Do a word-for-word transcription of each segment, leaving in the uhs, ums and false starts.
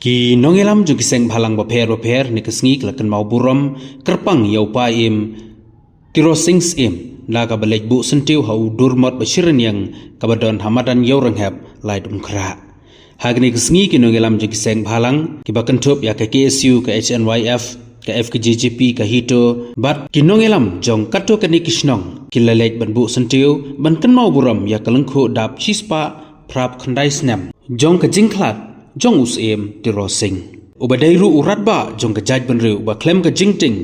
Ki nongïalam jong ki seng bhalang bapher bapher ne ka sngi ki la kynmaw burom kyrpang ïa u Paiem Tirot Sing Syiem na kaba leit buh syntiew ha u dur mot ba shirynïeng kaba don ha madan Ïewrynghep Laitumkhrah. Ha kane ka sngi ki nongïalam jong ki seng bhalang kiba kynthup ïa ka K S U, ka H N Y F, ka F K J G P, ka HITO bad ki nongïalam jong katto katne ki shnong ki la leit ban buh syntiew ban kynmaw burom ïa ka lyngkhuh dap shispah phraphew khyndai snem jong ka jingkhlad jong u Syiem Tirot Sing, uba dei ruh u radbah jong ka jaitbynriew uba khlem ka jingtieng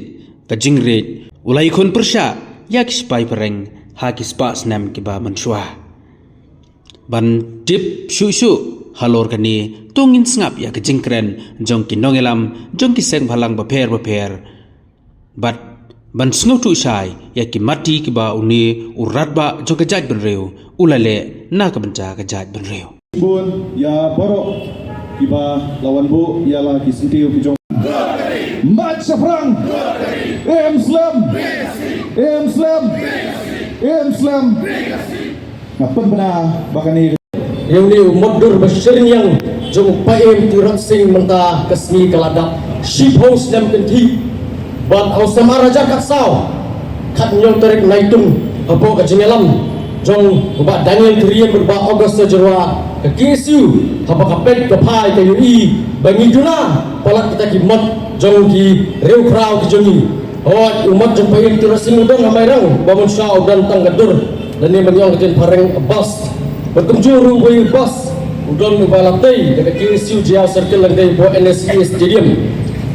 ka jingriej u la ïakhun pyrshah ïa ki sipai phareng ha ki spah snem kiba mynshuwa. Ban tip shuh shuh halor kane, to ngin sngap ïa ka jingkren jong ki nongïalam jong ki seng bhalang bapher bapher bad ban sngewthuh shai ïa ki mati kiba une u radbah jong ka jaitbynriew u la leh na ka bynta ka jaitbynriew. Bun ïa baroh kiba la wan buh ïa la ki syntiew ki jong. March shaphrang. Em slem. Em slem. Em slem. Nga pynbna ba kane. Ïa une u mot dur ba shyrynïeng jong u Paiem Tirot Sing mynta ka sngi ka la dap shiphew snem kynthih. Bad ha u snem ar hajar khatsaw, khathynñiew tarik Naitung, hapoh ka jingïalam jong u Bah Daniel Tyriem bad u Bah August Jyrwa, ka K S U haba ka peit ka phai ka ïohi ba ngi duna palat kita ki mot jong ki riewkhraw ki jong ngi. Hooid, u mot jong Paiem Tirot Sing u don ha Mairang, ba mynshuwa u don tang ka dur, lane ban ïoh ka ktien phareng, bust. Bad kumjuh ruh uwei u bust u don uba la tei da ka K S U Jaiaw Circle lane hapoh N S C S Stadium.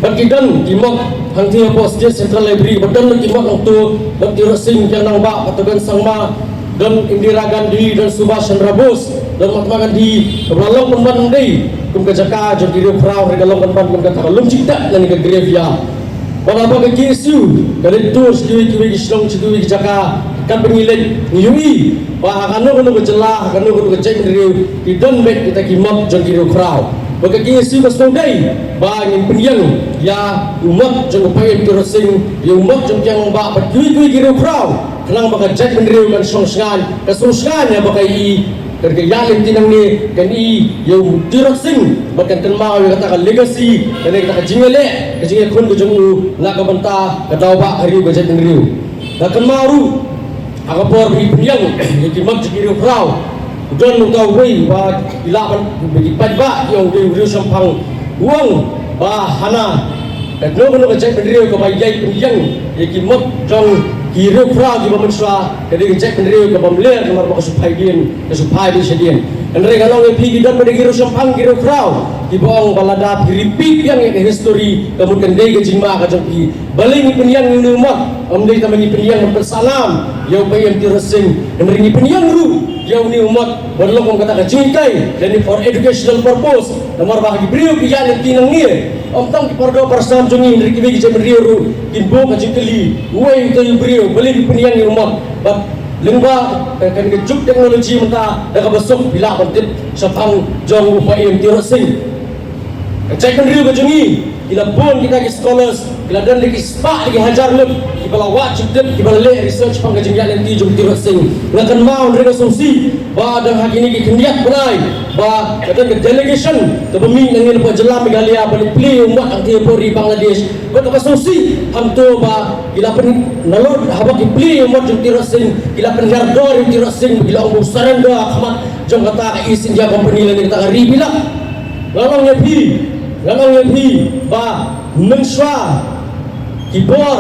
Bad ki don ki mot hangtei hapoh State Central Library, bad don ki mot hangto, don Tirot Sing Kiang Nangbah, Katogan Sangma, don Indira Gandhi, don Subhash Chandra Bose, don Mahatma Gandhi, kaba la long pynban ban dei kum ka jaka jong ki riewkhraw, hynrei ka long pynban kum kata ka lum jingtep lane ka graveyard. Bad haba ka K S U ka leit tour sha kiwei kiwei ki shnong, sha kiwei ki jaka, katba ngi leit ngi ïohi ba ha kano kano ka jylla, ha kano kano ka jaitbynriew, ki don beit kita ki mot jong ki riewkhraw. Bad ka K S U ka sngewdei ba ngin pynïeng ïa u mot jong u Paiem Tirot Sing, ïa u mot jong Kiang Nangbah bad kiwei kiwei ki riewkhraw, khnang ba ka jaitbynriew kan shong shngaiñ, kan shong shngaiñ ïa ba ka i, kan ka ïaid lynti nangne, kan i ïa u Tirot Sing bad kan kynmaw ïa kata ka legacy, kane kata ka jingïaleh, ka jingïakhun ka jong u na ka bynta ka daw bah ka ri ka jaitbynriew. Nga kynmaw ruh ha ka por ba ngi pynïeng ïa ki mot jong ki riewkhraw, u don uta uwei ba ki lah ban, ba ki paidbah ki ong u dei u riewshemphang, u ong ba hana kano kano ka jaitbynriew kaba ïai pynïeng ïa ki mot jong ki riewkhraw kiba mynshuwa, ka dei ka jaitbynriew kaba mler namar ba ka shu phai dien, ka shu phai dien shadien. Hynrei nga ong ïa phi, ki don pat ki riewshemphang, ki riewkhraw kiba ong ba lada phi repeat biang ïa ka history, ka mut kan dei ka jingma ka jong phi. Balei ngi pynïeng ïa une u mot? Ym dei tang ba ngi pynïeng ban pynsahnam ïa u Paiem Tirot Sing, hynrei ngi pynïeng ruh ïa une u mot ban long kum kata ka jinghikai lane for educational purpose. Namar ba ha ki briew ki ïaid lynti nangne, ym tang ki pardoh parsnam jong ngi, hynrei kiwei ki jaitbynriew ruh kin buh ka jingkylli, uei uta u briew, balei phi pynïeng ïa u mot? Bad lyngba ka, ka, ka juk technology mynta, da kaba suk phi lah ban tip shaphang jong u Paiem Tirot Sing. Ka jaitbynriew ka jong ngi, ki la bun kita ki scholars, ki la don da ki spah da ki hajar ngut kiba la wad jingtip, kiba la leh research shaphang ka jingïaid lynti jong u Tirot Sing. Nga kynmaw, hynrei nga sngewsih ba dang ha kine ki khyndiat bnai ba ka don ka delegation kaba mih na ngi na ka jylla Meghalaya ban ïa plie ïa u mot hangtei hapoh ri Bangladesh. Bad kaba sngewsih hangto ba ki la pyn, nalor haba ki plie ïa u mot jong u Tirot Sing, ki la pynhiar dor ïa u Tirot Sing, ki la ong ba u surrender ha khmat jong kata ka East India Company lane kata ka ri Bilak. Nga ong ïa phi, nga ong ïa phi ba mynshuwa ki bor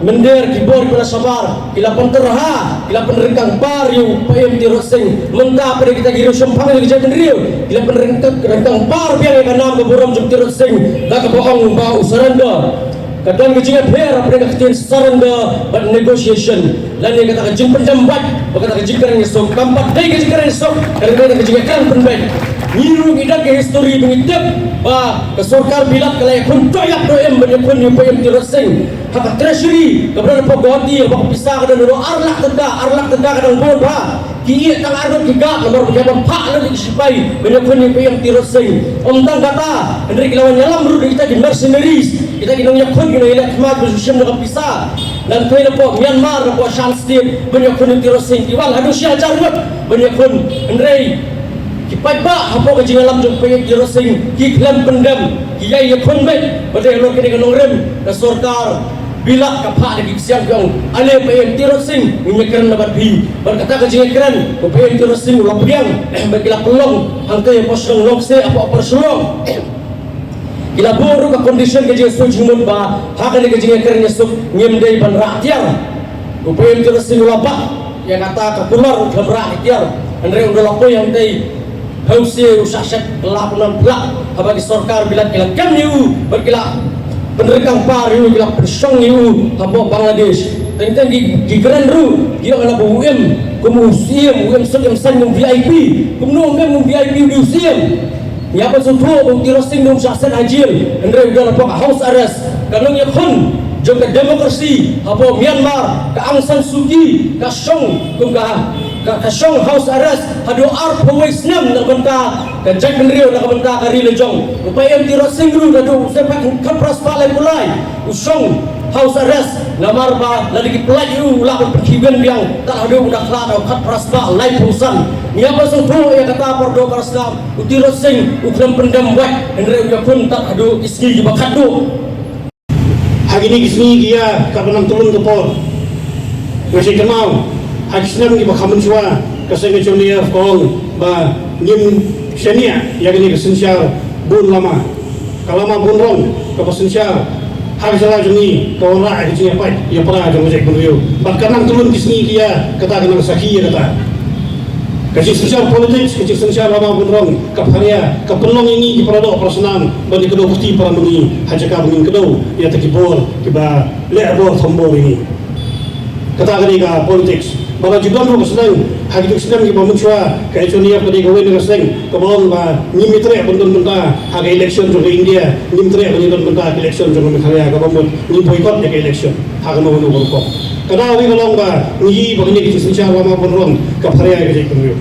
mynder, ki bor kiba la shabar, ki la pyntyrha, ki la pynryngkang par ïa u Paiem Tirot Sing. Mynta pat kita ki riewshemphang, ki jaitbynriew, ki la pynryngkang, ryngkang par biang ïa ka nam ka burom jong u Tirot Sing da kaba ong ba u surrender. Ka don ka jingïapher hapdeng ka ktien surrender bad negotiation, lane kata ka jingpynjam bad, bad kata ka jingkren ïasuk. Kam pat dei ka jingkren ïasuk, ka dei ka jingkren pynbeit. Ngi ruh ngi don ka history ba ngi tip ba ka sorkar Bilak ka la ïakhun doh ïap doh im ban ïakhun ïa u Paiem Tirot Sing. Ha ka treasury kaba don hapoh Guwahati, haba ka pisa ka don haduh ar lak tyngka, ar lak tyngka ka dang bun bha. Ki ïeh tang ar ngut ki guard namar ba ki hap ban phah lut ïa ki shipai ban ïakhun ïa u Paiem Tirot Sing. Ym tang kata, hynrei ki la wan ïalam ruh da kita ki mercenaries, kita ki nongïakhun, ki nongïaleh khmat ba shu shim da ka pisa. Nangta napoh Myanmar, napoh Shan State, ban ïakhun ïa u Tirot Sing, ki wan haduh shi hajar ngut ban ïakhun. Hynrei Ki paidbah hapoh ka jingïalam jong u Payam Tirot Sing ki khlem pyndem, ki ïai ïakhun beit. Bad dei halor kane ka nongrim ka sorkar Bilat ka phah da ki ksiang ki ong, ale Payam Tirot Sing, ngin ïakren na bad phi. Bad kata ka jingïakren u Payam Tirot Sing u la pdiang bad ki la pynlong hangtei hapoh shnong Nongkseh, hapoh Upper Shillong. Ki la buh ruh ka condition ka jingsuk jingmut ba ha kane ka jingïakren ïasuk ngim dei ban rah tiar. U Payam Tirot Sing u la bat ïa kata ka kular, u khlem rah tiar. Hynrei u da la poi hangtei, hynrei u shah shet, ka la pynwan phlak. Haba ki sorkar Bilat ki la kem ïa u bad ki la pynryngkang par ïa u, ki la pynshong ïa u hapoh Bangladesh. Teng teng ki, ki kren ruh ki ong, lada u im kum u siem, u im suk im saiñ kum V I P. Kumno u im kum V I P, u dei u siem? Ngi hap ban sngewthuh ba u Tirot Sing um shah shet ha jel, hynrei u don hapoh ka house arrest. Ka nongïakhun jong ka democracy hapoh Myanmar, ka Aung San Suu Kyi, ka shong kum ka, ka, ka shong house arrest haduh arphew wei snem na ka bynta ka jaitbynriew, na ka bynta ka ri la jong. U Payam Tirot Sing ruh naduh u snem khatphra spah laiphew lai u shong house arrest, namar ba lada ki pynlait ïa u, u lah ban pynkhih win biang tad haduh u da khlad ha u khatphra spah laiphew san. Ngi hap ban sngewthuh ïa kata, para doh para snam. U Tirot Sing u khlem pyndem wait, hynrei u ïakhun tad haduh ki sngi kiba khatduh. Ha kine ki sngi ki ïa kaba nang tlung ka por, nga shait kynmaw ha ki snem kiba kham mynshuwa, ka seng H N D F ka ong ba ngim shaniah ïa kane ka synshar bun lama. Ka lama bun rong kaba synshar ha ka jylla jong ngi ka wanrah ïa ka jingïapait ïapra jong ka jaitbynriew. Bad ka nang tlung ki sngi ki ïa, kata ka nang sakhi ïa kata. Ka jingsynshar politics, ka jingsynshar lama bun rong, ka pharia, ka pynlong ïa ngi ki para doh para snam ban ïakdew kti para mani ha jaka ba ngin kdew ïa kita ki bor kiba leh bor thombor ïa ngi. Kata ka dei ka politics. Bad la ju don ruh ka sdang ha kito ki snem kiba mynshuwa, ka H N D F ka dei kawei na ka seng kaba ong ba ngim ïatreh ban don bynta ha ka election jong ka India, ngim treh ban ïadon bynta ha ka election jong ka Meghalaya, kaba mut ngi boycott ïa ka election ha kano kano ka rukom. Ka daw kawei ka long ba ngi ïohi ba kane ka jingsynshar lama bun rong ka pharia ïa ka jaitbynriew.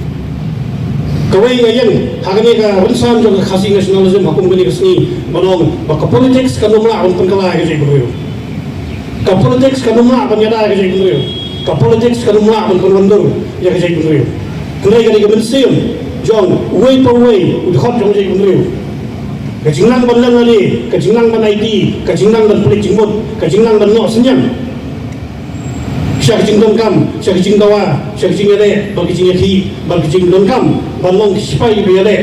Kawei nga ïeng ha kane ka rynsan jong ka Khasi nationalism ha kum kane ka sngi, ba long ba ka politics kam lah ban pynkylla ïa ka jaitbynriew. Ka politics kam lah ban ïada ïa ka jaitbynriew. Ka politics kam lah ban pynwandur ïa ka jaitbynriew. Hynrei ka dei ka mynsiem jong uwei pa uwei u dkhot jong ka jaitbynriew. Ka jingnang ban leh lade, ka jingnang ban aiti, ka jingnang ban pynleit jingmut, ka jingnang ban noh synñiang sha ka jingdonkam, sha ka jingdawa, sha ka jingïaleh bad ka jingïakhih, bad ka jingdonkam ban long ki sipai ba ïaleh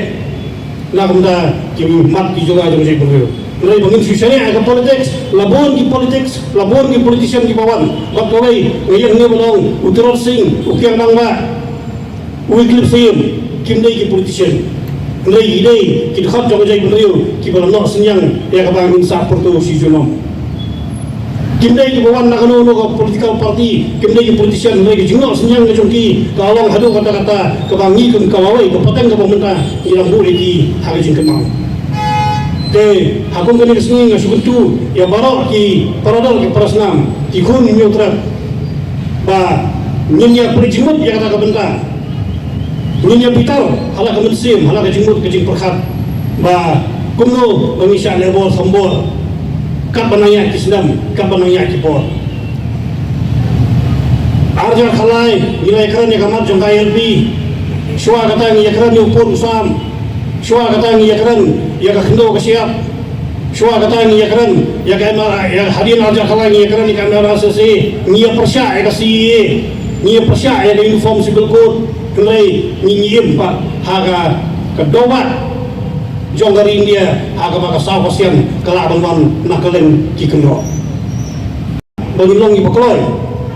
na ka bynta ki mat ki jong ka jaitbynriew. Hynrei ba ngin shu shaniah ïa ka politics, la bun ki politics, la bun ki politician kiba wan. Bad kawei nga ïeng hangne ba long u Tirot Sing, u Kiang Nangbah, u Wycliffe Syiem, kim dei ki politician. Hynrei ki dei ki dkhot jong ka jaitbynriew kiba la noh synñiang ïa kaba ngin sah pyrto shi junom. Kim dei kiba wan na kano kano ka political party, kim dei ki politician, hynrei ka jingnoh synñiang ka jong ki ka long haduh katta katta, kaba ngi kum ka lawei ka pateng kaba mynta ngi dang buh ïa ki ha ka jingkynmaw. Te ha kum kane ka sngi nga shu kyntu ïa baroh ki para doh ki para snam, ki khun ki hynñiew trep, ba ngin ïa pynleit jingmut ïa kata ka bynta. Ngin ïa bitar ha la ka mynsiem, ha la ka jingmut ka jingpyrkhat, ba kumno ba ngin shah leh bor thombor katba nang ïaid ki snem, katba nang ïaid ki por. Ar hajar khatlai ngi la ïakren ïa ka mat jong ka I L P. Shuwa kata ngi ïakren ïa u pud u sam. Shuwa kata ngi ïakren ïa ka khyndew ka shyiap. Shuwa kata ngi ïakren ïa ka M R, ïa hadien ar hajar khatlai ngi ïakren ïa ka M R S S A, ngi ïa pyrshah ïa ka C A A, ngi ïa pyrshah ïa ka Uniform Civil Code, hynrei ngi, ngi im pat ha ka, ka dohbah jong ka ri India, ha kaba ka saw percent ka lah ban wan na kylleng ki kynroh. Ba ngin long kiba kloi.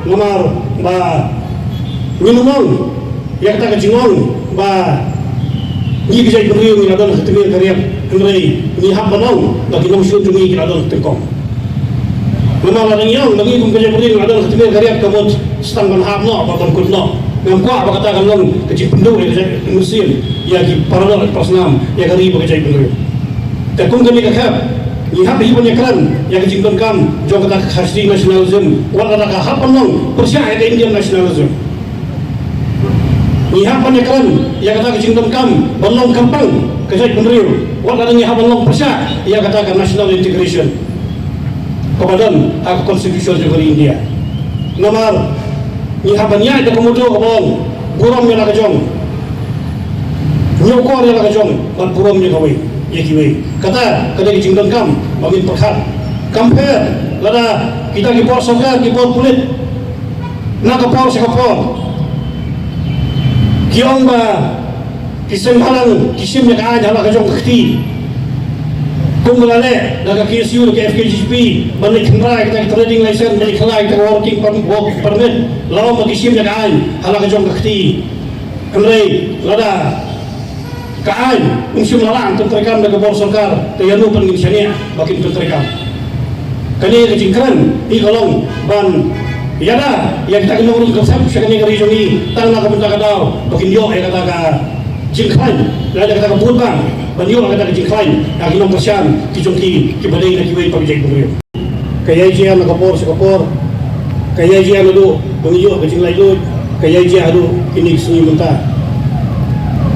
Namar ba ngin ym ong ïa kata ka jingong ba ngi ki jaitbynriew ngi la don ha ka tmier ka riat, hynrei ngi hap ban ong ba ki nongshun jong ngi ki la don ha ka tyngkong. Namar lada ngi ong ba ngi kum ki jaitbynriew ngi la don ha ka tmier ka riat, ka mut sa tang ban hap noh bad ban kut noh. Ngam kwah ba kata kan long ka jingpynduh ïa ka jait-, mynsiem ïa ki para doh para snam, ïa ka ri bad ka jaitbynriew. Te kum kane ka khep, ngi hap hi ban ïakren ïa ka jingdonkam jong kata ka Khasi nationalism, wat lada ka hap ban long pyrshah ïa ka Indian nationalism. Ngi hap ban ïakren ïa kata ka jingdonkam ban long kyrpang ka jaitbynriew, wat lada ngi hap ban long pyrshah ïa kata ka national integration kaba don ha ka constitution jong ka ri India. Namar ngi hap ban ïaid da ka motto kaba ong, burom ïa la ka jong. Ïoh kor ïa la ka jong, ban burom ïa kawei, ïa kiwei. Kata ka dei ka jingdonkam ba ngin pyrkhat. Kam pher lada kita ki por sorkar, ki por pulit, na ka por sha ka por, ki ong ba ki seng bhalang ki shim ïa ka aiñ ha la ka jong ka kti. Kumba la leh da ka K S U da ka F K J G P, ban leit kynrai kita ki trading license, ban leit kynrai kita ki working perm-, work permit, la ong ba ki shim ïa ka aiñ ha la ka jong ka kti. Hynrei lada ka aiñ ym shym la lah pyntreikam da ka bor sorkar, te ïano pat ngin shaniah ba kin pyntreikam? Kane ka jingkren hi ka long ban ïada ïa kita ki nongrung konsep sha kane ka ri jong ngi, tang na ka bynta ka daw ba kin ïoh ïa kata ka jingkhlaiñ, ïa kata ka vote bank, ban ïoh ïa kata ka jingkhlaiñ ïa ki nongkyrshan ki jong ki, kiba dei na kiwei pat ki jaitbynriew. Ka ïai jia na ka por sha ka por, ka ïai jia naduh ba ngi ïoh ka jinglaitluid, ka ïai jia haduh kine ki sngi mynta.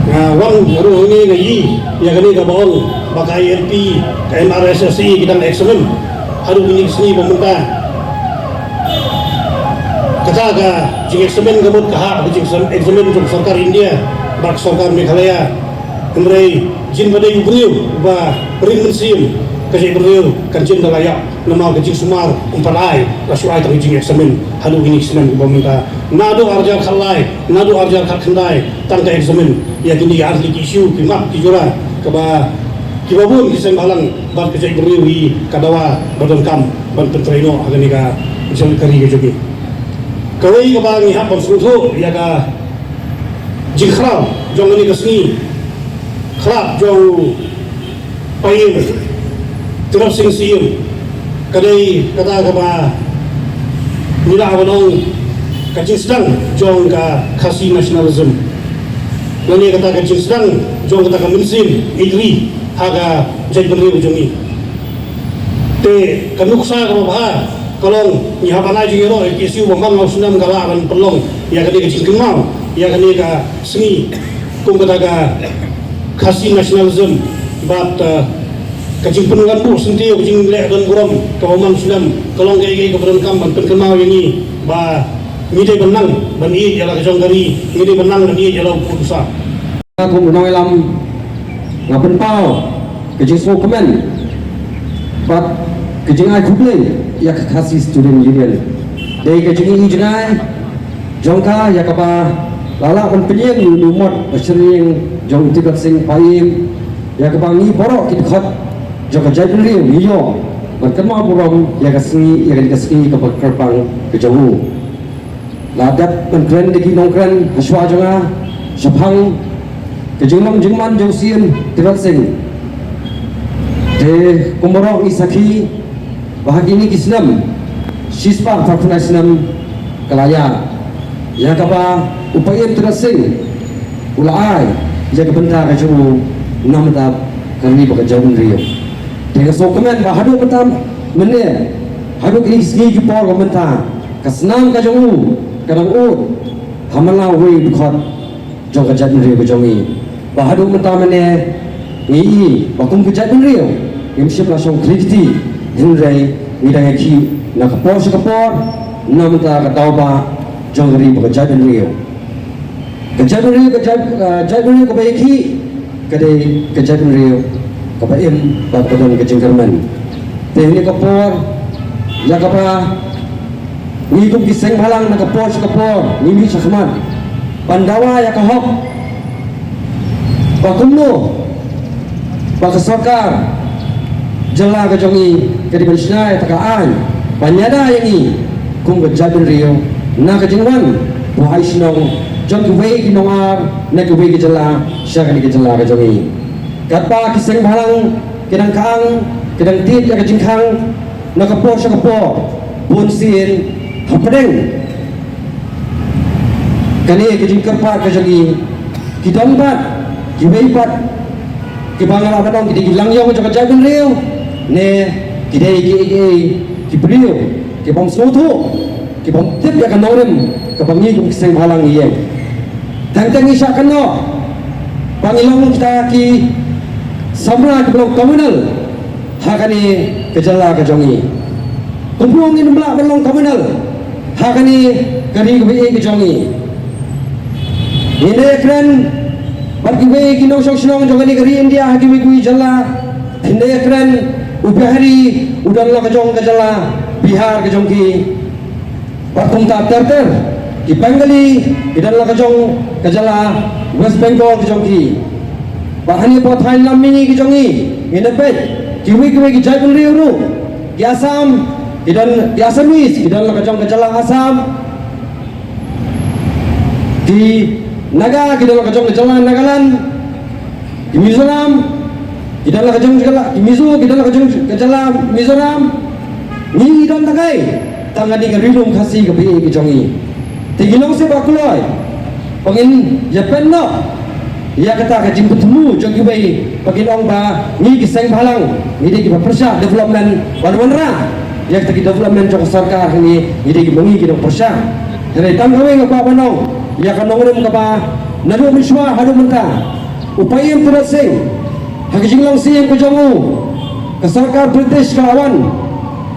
Nga wan haduh hangne nga ïohi ïa kane kaba ong ba ka I L P, ka M R S S A ki dang examine haduh kine ki sngi ba mynta. Kata ka jingexamine ka mut ka hap ka jingexamine jong sorkar India bad sorkar Meghalaya. Hynrei jin ba dei u briew ba ring mynsiem, ka jaitbynriew kan jin da la ïap namar ka jingsumar ym pat ai, la shu ai tang ka jingexamine haduh kine ki snem kiba mynta. Naduh arhajar khatlai, naduh arhajar khatkhyndai tang ka examine ïa kine ki artylli ki issue, ki map ki jura kaba kiba bun ki seng bhalang bad ka jaitbynriew hi ka dawa ba donkam ban pyntrei noh ha kane ka jylla ka ri ka jong ngi. Kawei kaba ngi hap ban sngewthuh ïa ka jingkhraw jong kane ka sngi khlad jong Paiem Tirot Sing Syiem, ka dei kata kaba ngi lah ban ong ka jingsdang jong ka Khasi nationalism, lane kata ka jingsdang jong kata ka mynsiem ïeit ri ha ka jaitbynriew jong ngi. Te ka nuksa kaba bha ka long ngi hap ban ai jingïaroh ïa ka K S U ba man la u snem ka lah ban pynlong ïa kane ka jingkynmaw ïa kane ka sngi kum kata ka Khasi nationalism bad, eh, ka jingpynwanbuh syntiew, ka jingleh don burom kaba man snem, ka long kaei kaei kaba donkam ban pynkynmaw ïa ngi ba ngi dei ban nang ban ïeit ïa la ka jong ka ri, ngi dei ban nang ban ïeit ïa la u pud u sah. Nga kum u nongïalam nga pynpaw ka jingsngewkmen bad ka jingai khublei ïa ka Khasi Student Union. Dei ka jingïohi jngai jong ka ïa kaba la lah ban pynïeng ïa u mot ba shyrïeng jong u Tirot Sing Paiem, ïa kaba ngi baroh ki dkhot jong ka jaitbynriew ngi ïoh ban kynmaw burom ïa ka sngi, ïa ka sngi kaba kyrpang ka jong u. La dep ban kren da ki nongkren hashwa jong nga shaphang ka jinglong jingman jong u Siem Tirot Sing. Te kum baroh ngi sakhi ba ha kine ki snem shispah phraphew khyndai snem ka la ïaid ïa kaba u Paiem Tirot Sing u la ai ïa ka bynta ka jong u na ka bynta ka ri bad ka jaitbynriew. Te nga sngewkmen ba haduh mynta mynne, haduh kine ki sngi ki por ba mynta, ka snam ka jong u ka dang ud ha man la uwei u dkhot jong ka jaitbynriew ka jong ngi. Ba haduh mynta mynne ngi i ba kum ka jaitbynriew ngim shym la shong khlieh kti, hynrei ngi dang ïakhih na ka por sha ka por na ka bynta ka daw ba jong ka ri bad ka jaitbynriew. Ka jaitbynriew, ka jait, ah, jaitbynriew kaba ïakhih ka dei ka jaitbynriew kaba im bad kaba don ka jingkyrmen. Te ha kane ka por ïa kaba ngi kum ki seng bhalang na ka por sha ka por ngi mih shakhmat ban dawa ïa ka hok ba kumno ba ka sorkar jylla ka jong ngi ka dei ban shna ïa ka aiñ ban ïada ïa ngi kum ka jaitbynriew na ka jingwan pynhai shnong jong kiwei ki nongar na kiwei ki jylla sha kane ka jylla ka jong ngi. Katba ki seng bhalang ki dang khang, ki dang tied ïa ka jingkhang na ka por sha ka por, bun sien hapdeng kane ka jingkyrpad ka jong ngi ki don pat kiwei pat kiba nga lah ban ong ki dei ki langïong jong ka jaitbynriew ne ki dei kiei kiei ki briew ki bym sngewthuh, ki bym tip ïa ka nongrim kaba ngi kum ki seng bhalang ngi ïeng. Teng teng ngi shah kynnoh ba ngi long kita ki samla kiba long communal ha kane ka jylla ka jong ngi. Kumno ngin ym lah ban long communal ha kane ka ri kaba ïeit ka jong ngi? Ngin ïa kren Bad kiwei ki nongshong shnong jong kane ka ri India ha kiwei kiwei jylla, phin ïa kren, u Bihari u don la ka jong ka jylla Bihar ka jong ki. Bad kumta ter ter, ki Bengali ki don la ka jong ka jylla West Bengal ka jong ki. Bad hangne hapoh Thailand mihngi ka jong ngi, ngin ïa peit kiwei kiwei ki jaitbynriew ruh, ki Assam ki don, ki Assamese ki don la ka jong ka jylla Assam. Ki Naga ki don la ka jong ka jylla Nagaland. Ki Mizoram ki don la ka jong ka jylla, ki Mizo ki don la ka jong ka jylla Mizoram. Ngi don tang kai, tang kane ka Ri Lum Khasi kaba ïeit ka jong ngi. Te ngi long seh ba kloi ba ngin ïa pynnoh ïa kata ka jingpynthmu jong kiwei ba kin ong ba ngi ki seng bhalang ngi dei kiba pyrshah development ban wanrah ïa kata ki development jong ka sorkar, ngi, ngi dei kiba ngi ki nongpyrshah. Hynrei tang kawei nga kwah ban ong ïa ka nongrim kaba naduh mynshuwa haduh mynta, u Paiem Tirot Sing, ha ka jinglong siem ka jong u, ka sorkar British ka la wan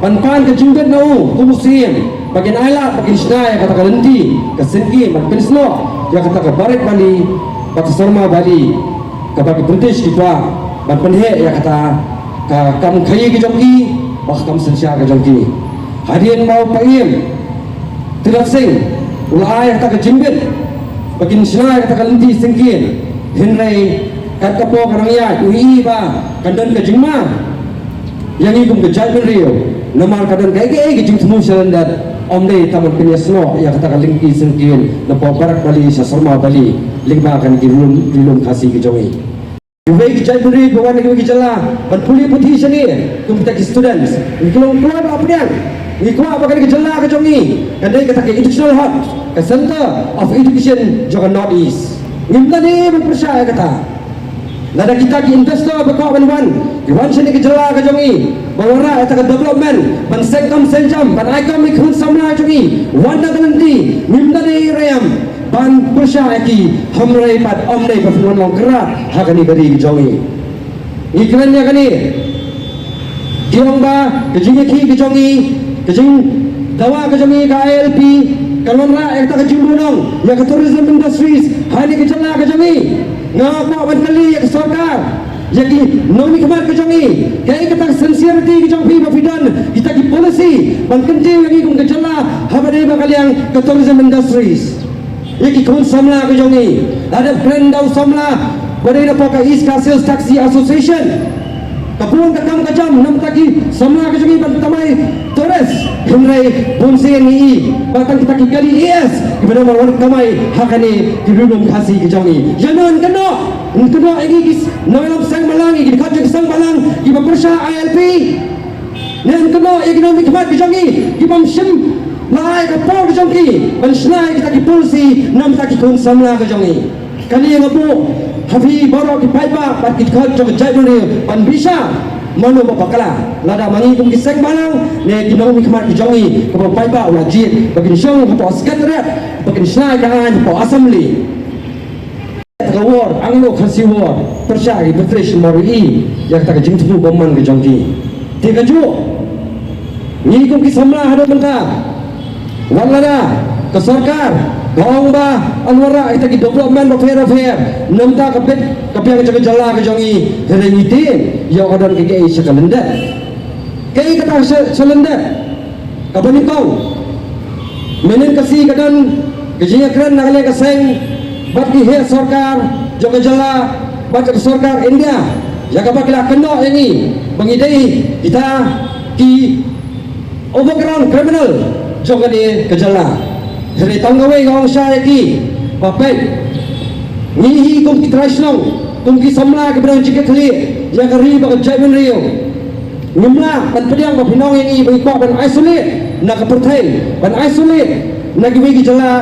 ban pan ka jingbit na u kum u siem ba kin ailad, ba kin shna ïa kata ka lynti ka syngkien ban pynsnoh ïa kata ka Barak Valley bad ka Surma Valley kaba ki British ki kwah ban pynheh ïa kata ka kam khaïi ka jong ki bad ka kam synshar ka jong ki. Hadien ba u Paiem Tirot Sing u la ai kata ka jingbit ba kin shna ïa kata ka lynti syngkien, hynrei kat ka por ka nang ïaid u ïohi ba kan don ka jingma ïa ngi kum ka jaitbynriew, namar ka don kaei kaei ka jingthmu shalyndet. Ym dei tang ban pynïasnoh ïa kata ka lynti syngkien napoh Barak Valley sha Surma Valley lyngba kane ka Ri Lum, Ri Lum Khasi ka jong ngi. Kiwei ki jaitbynriew ba wan na kiwei ki jylla ban pule puthi shane kum kita ki students, ngi long kloi ba la pdiang. Ngi kwah ba kane ka jylla ka jong ngi kan dei kata ka educational hub, ka center of education jong ka North East. Ngim da dei ban pyrshah ïa kata. Lada kita ki investor ba kwah ban wan, ki wan sha kane ka jylla ka jong ngi ban wanrah ïa kata ka development, ban seng kam seng jam, ban ai kam ïa ki khun samla jong ngi, wan da ka lynti, ngim da dei rem ban pyrshah ïa ki. Hynrei pat ym dei ba phin wan long kyrpad ha kane ka ri ka jong ngi. Ngi kren ïa kane, ki ong ba ka jingïakhih ka jong ngi, ka jingdawa ka jong ngi ka I L P kan wanrah ïa kata ka jingbun ong ïa ka tourism industries ha kane ka jylla ka jong ngi. Nga kwah ban kylli ïa ka sorkar, ïa ki nongmihkhmat ka jong ngi, kaei kata ka sincerity ka jong phi ba phi don kita ki policy ban kyntiew ïa ngi kum ka jylla haba dei ba ka liang ka tourism industries? Ïa ki khun samla ka jong ngi, la dep kren da u samla ba dei napoh ka East Khasi Hills Taxi Association. Ka bun ka kam ka jam na bynta ki samla ka jong ngi ban kamai tourist, hynrei bun sien ngi i ba tang kita ki kali A S kiba dang wan kamai ha kane ka Ri Lum Khasi ka jong ngi. Ïa no yn kynnoh, yn kynnoh ïa ngi ki nongïalam seng bhalang, ïa ki dkhot jong ki seng bhalang kiba pyrshah I L P? Ne yn kynnoh ïa ki nongmihkhmat ka jong ngi kiba ym shym la ai ka por ka jong ki ban shna ïa kita ki policy na bynta ki khun samla ka jong ngi? Kane nga buh ha phi baroh ki paidbah bad ki dkhot jong ka jaitbynriew ban bishar mano ba bakla, lada ma ngi kum ki seng bhalang ne ki nongmihkhmat ki jong ngi, kaba u paidbah u la jied ba kin shong hapoh secretariat, ba kin shna ïa ka aiñ hapoh assembly. Kata ka ward, Anglo Khasi ward, pyrshah ïa ki British namar ïa kata ka jingthmu bymman ka jong ki. Te kajuh ngi kum ki samla haduh mynta, wat lada ka sorkar ka ong ba yn wanrah ïa kita ki development bapher bapher na bynta ka bit ka biang jong ka jylla ka jong ngi, hynrei ngi tieng ïa ka don kaei kaei sha ka lyndet. Kaei kata sha, sha lyndet? Kaba nyngkong, mynhynnin ka sngi ka don ka jingïakren na ka liang ka seng bad ki heh sorkar jong ka jylla bad ka sorkar India, ïa kaba ki la kynnoh ïa ngi ba ngi dei kita ki overground criminal jong kane ka jylla. Hynrei tang kawei nga ong shai ïa ki ba peit, ngi hi kum ki trai shnong, kum ki samla kiba dang jingkitkhlieh ïa ka ri bad ka jaitbynriew, ngim lah ban pdiang ba phin ong ïa ngi ba ngi kwah ban isolate na ka pyrthei, ban isolate na kiwei ki jylla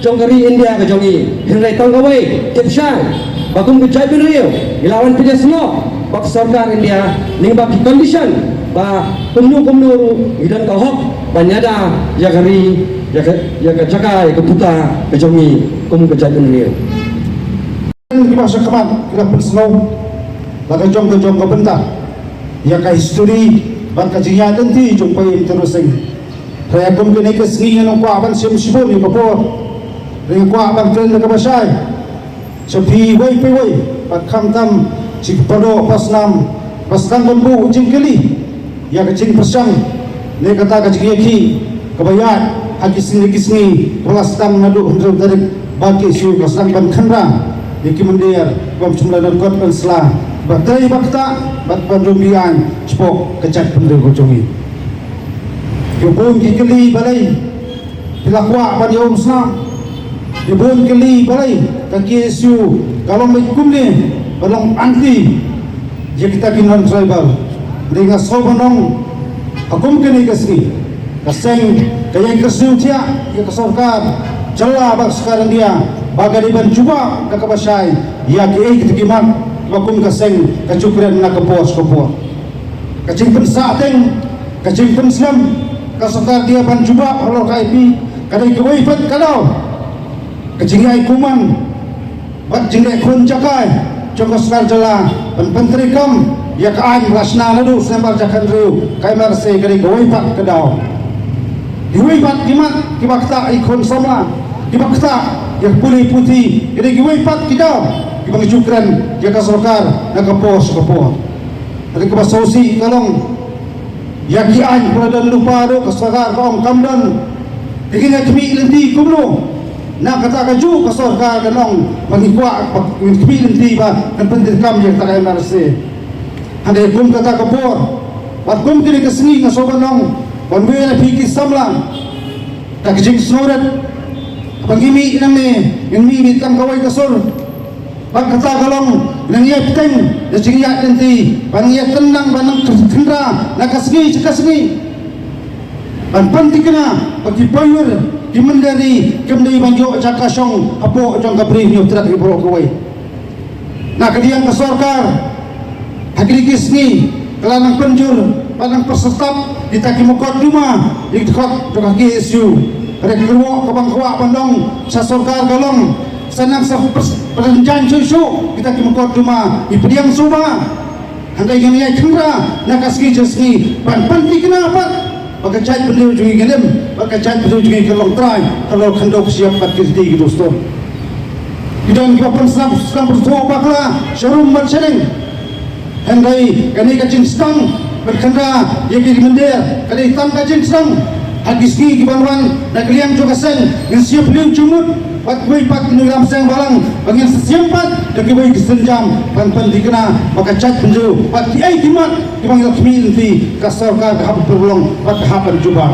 jong ka ri India ka jong ngi. Hynrei tang kawei, tip shai ba kum ka jaitbynriew ngi lah ban pdiang snoh bad ka sorkar India lyngba ki condition ba kumno kumno ruh ngi don ka hok ban ïada ïa ka ri, ïa ka, ïa ka jaka, ïa ka puta ka jong ngi kum ka jaitbynriew. Kiba sha khmat ki la pynsngew la ka jong ka jong ka bynta ïa ka history bad ka jingïaid lynti jong Paiem Tirot Sing. Hynrei kum kine ki sngi ngan ym kwah ban shim shibun ïa ka por, hynrei nga kwah ban kren da kaba shai. Sha phi wei pa wei, bad khamtam sha ki paralok parsnam, ba sdang ban buh jingkylli ïa ka jingpyrshang ne kata ka jingïakhih kaba ïaid ha ki sngi ki sngi, kaba la sdang naduh hynriew tarik ba ki KSU ka sdang ban kynrang ïa ki mynder bym shym la don kot ban sla, ba trei ba ktah bad ban rung biang shapoh ka jaitbynriew ka jong ngi. Ki bun ki kylli balei phi la kwah ban ïa um snam. Ki bun kylli balei ka KSU ka long beit kumne, ba long anti ïa kita ki non tribal. Dei nga sngewbha ban ong, ha kum kane ka sngi ka seng ka ïeng kyrsiew thiah ïa ka sorkar jylla bad sorkar India ba ka dei ban jubab da kaba shai ïa kiei kita ki mat ba kum ka seng ka ju kren na ka por sha ka por. Ka jingpynsahteng, ka jingpynslem, ka sorkar India ban jubab halor ka I P, ka dei kawei pat ka daw. Ka jingïai kumne bad jingleh khun jaka jong ka sorkar jylla ban pyntreikam ïa ka aiñ ba la shna naduh snem ar hajar khathynriew, ka M R S A, ka dei kawei pat ka daw. Kiwei pat ki mat kiba ktah ïa ki khun samla, kiba ktah ïa ka pule puthi, ka dei kiwei pat ki daw kiba ngi ju kren ïa ka sorkar na ka por sha ka por. Hynrei kaba sngewsih ka long, ïa ki aiñ ba la don lypa ruh ka sorkar ka ong kam don. Te ngin ïa khmih lynti kumno? Na kata kajuh ka sorkar ka ong ba ngi kwah ba ngin khmih lynti ba kan pyntreikam ïa kata ka M R S A. Hynrei kum kata ka por bad kum kine ki sngi nga sngewbha ban ong, ban wan ïa phi ki samla, da ka jingsngewrit ba ngi mih nangne, ngin mih mih tang kawei ka sur. Bad kata ka long, nang ïa bteng da jingïaid lynti, ba nang ïa tynnang, ba nang kynra na ka sngi sha ka sngi. Ban pynthikna ba ki paidbah, ki mynder ri kim dei ban ïoh jaka shong hapoh jong ka Bri Hynñiewtrep hi baroh kawei. Na ka liang ka sorkar, ha kine ki sngi ka la nang pynjur bad nang pynstop kita ki mukotduma ïa ki dkhot jong ka KSU. Hynrei ka kyrwoh kaba nga kwah ban ong sha sorkar ka long, sa nang sa pynjaiñ shuh shuh kita ki mukotduma, ïa pdiang shuh ba. Hynrei ngin ïai kynra na ka sngi sha sngi ban pynthikna pat ba ka jaitbynriew jong ngi ka im, ba ka jaitbynriew jong ngi ka long trai halor khyndew ka shyiap bad ki riti ki dustur. Ki don kiba pynsngew sdang pyrthuh bakla sharum bad shading. Hynrei kane ka jingsdang ban kynra ïa ki mynder ka dei tang ka jingsdang. Ha ki sngi kiban wan, na ka liang jong ka seng ngin sa ïoh pynlong jingmut bad kiwei pat ki nongïalam seng bhalang, ba ngin sa sngewthuh pat da kiwei ki sienjam ban pynthikna ba ka jaitbynriew bad kiei ki mat kiba ngi la khmih lynti, ka sorkar ka hap ban pynlong bad ka hap ban jubab.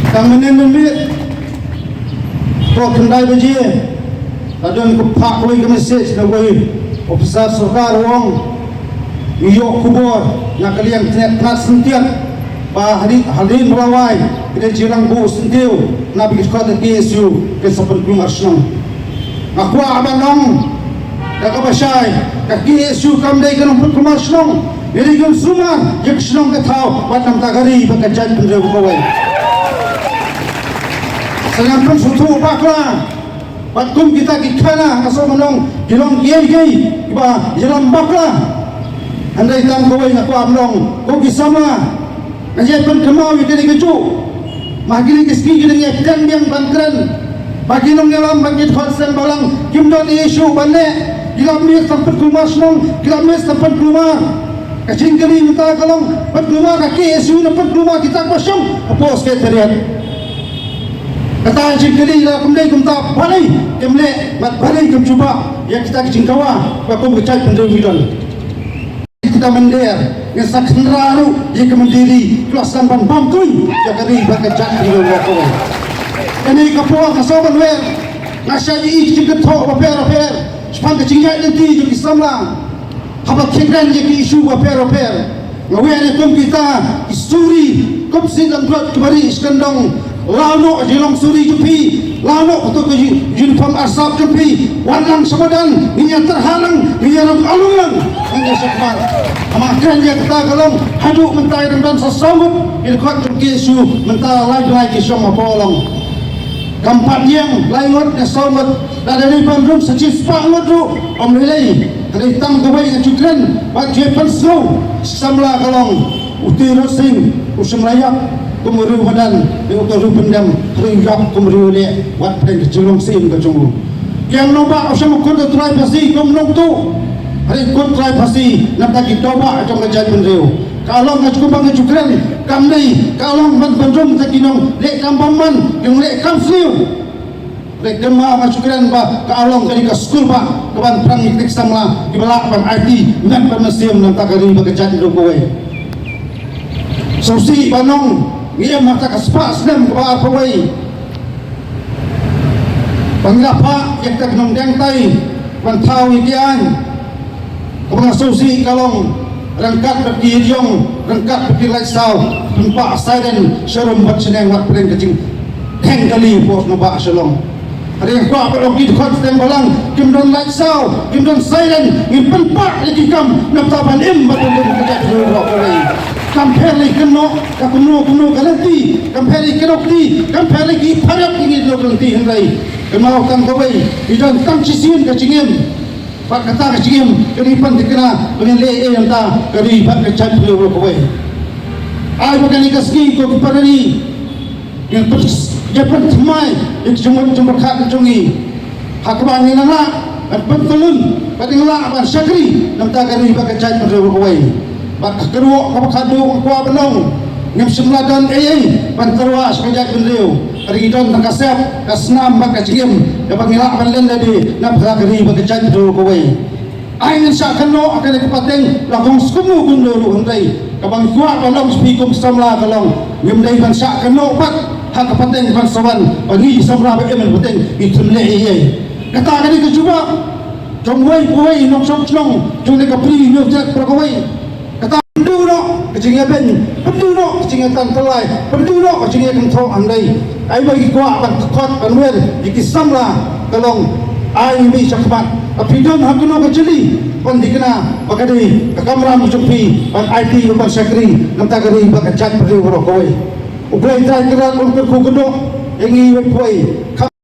Tang mynnin mynmiet, hapoh khyndai baje la don ka phah kawei ka message na uwei u ophisar sorkar, u ong, ngi ïoh khubor na ka liang tnat tnat Syntiat ba hadien, hadien ba la wai ka dei jingïalang buh syntiew na ba ki dkhot ka KSU kin sa pynkulmar shnong. Nga kwah ban ong da kaba shai, ka KSU kam dei ka nongpynkulmar shnong. Ngi dei kin sumar ïa ka shnong ka thaw bad na ka bynta ka ri bad ka jaitbynriew kawei. Sa nang pynsngewthuh bakla. Bad kum kita ki khana, nga sngewbha ban ong, ki long kiei kiei kiba ïalam bakla. Hynrei tang kawei nga kwah ban ong, ko ki samla, ngan ïai pynkynmaw ïa kane kajuh. Ma kine ki sngi ki dang ïai pdiang biang ban kren ba ki nongïalam bad ki dkhot seng bhalang kim don issue ban leh. Ki la mih tang pynkulmar shnong, ki la mih tang pynkulmar. Ka jingkylli mynta ka long, pynkulmar ka KSU ne pynkulmar kita kiba shong hapoh Secretariat? Kata ka jingkylli la kum dei kumta, balei kim leh bad balei kim jubab ïa kita ki jingdawa ba kum ka jaitbynriew ngi don. Kita mynder, ngin sa kynra ruh ïa ka mynder ri, ki la sdang ban bam tuiñ ïa ka ri bad ka jaitbynriew baroh kawei. Kane ka por ka shu ban wer, nga shah ïohi ki jingkynthoh bapher bapher shaphang ka jingïaid lynti jong ki samla. Haba ki kren ïa ki issue bapher bapher, nga wer ïa kum kita ki suri, kum sien langbrot kiba rieh shi kyndong. Law noh jinglong suri jong phi, law noh kato ka u-, uniform arsap jong phi, wan lang sha madan, ngin ïa tyrha lang, ngin ïa rung alung lang, ngin ïa shakmat. Haba kren ïa kata ka long, haduh mynta ïa dang don sa saw ngut ki dkhot jong ki KSU, mynta lai blai ki shong hapoh long. Kam pat ïeng lai ngut ne saw ngut, lada dei ban rung sa shispah ngut ruh ym lei lei. Hynrei tang kawei nga ju kren bad ju pynsngew, samla ka long u Tirot Sing, u shym la ïap. Kum u riew madan, u to riew pyndem, u riew ïap kum u riew leh, wat pdeng ka jinglong syiem ka jong u. Ki ong nongbah u shym kut u trai Khasi kum nongtuh. Hynrei kut trai Khasi na ka bynta ki tawbah jong ka jaitbynriew. Ka long ka jingkyrmen ka jingkren, kam dei ka long ban pynrung ïa ki nongleh kam bymman, ki nongleh kam sniew. Te kynmaw nga shu kren ba ka long kane ka skulbah kaban pynrung ïa ki samla kiba lah ban aiti met bad mynsiem na ka bynta ka ri bad ka jaitbynriew kawei. Sngewsih ban ong, ngi im ha kata ka spah snem kaba arphew wei. Ba ngi la phah ïa kata ka nongdeng tai ban thaw ïa ki aiñ. Kaba nga sngewsih ka long ryngkat bad ki ïong, ryngkat bad ki lait saw, pynpah siren sharum bad shnong wat pdeng ka jingdeng kali hapoh nongbah Shillong. Hynrei kwah ba long ki dkhot sdang balang, kim don lait saw, kim don siren, ngin pynpah ïa ki kam na bynta ban im bad ban im ka jaitbynriew baroh kawei. Kam pher lei kynnoh ka kumno kumno ka lynti, kam pher lei kynnoh ki, kam pher lei ki pharap ki ngi dei lynti hynrei kynmaw tang kawei, ngi don tang shisien ka jingim. Bad kata ka jingim ka dei ban thikna ba ngin leh ei ei na ka bynta ka ri bad ka jaitbynriew baroh kawei. Ai ba kane ka sngi ko ki para ri, ngin pyn, ngin pynthymmai ïa ka jingmut jingpyrkhat ka jong ngi. Ha kaba ngin nang lah ban pyntyllun bad ngin lah ban shakri na ka bynta ka ri bad ka jaitbynriew baroh kawei. Bad ka kyrwoh kaba khadduh nga kwah ban ong, ngim shym la don ei ei ban tyrwa sha ka jaitbynriew. Hynrei ngi don tang ka sep, ka snam bad ka jingim kaba ngi lah ban len lade na ka bynta ka ri bad ka jaitbynriew kawei. Ai ngin shah kynnoh ha kane ka pateng la kong skumno kumno ruh hynrei kaba ngi kwah ban ong sha phi kum samla ka long, ngim dei ban shah kynnoh pat ha ka pateng ban sa wan ba ngi samla ba im ha pateng ngi khlem leh ei ei. Kata ka dei ka jubab jong uwei pa uwei nongshong shnong jong kane ka Bri Hynñiewtrep baroh kawei. Kata pynduh noh ka jingïabeiñ, pynduh noh ka jingïatan tyllai, pynduh noh ka jingïakynthoh hynrei ai ba ngi kwah ban khot ban wer ïa ki samla ka long ai ngi mih shakhmat. Ba phi don ha kano ka jylliew ban thikna ba ka dei ka kamram jong phi ban aiti ban shakri na ka bynta ka ri bad ka jaitbynriew baroh kawei. U Blei Trai Kynrad un kyrkhu kynnoh ïa ngi uwei pa uwei.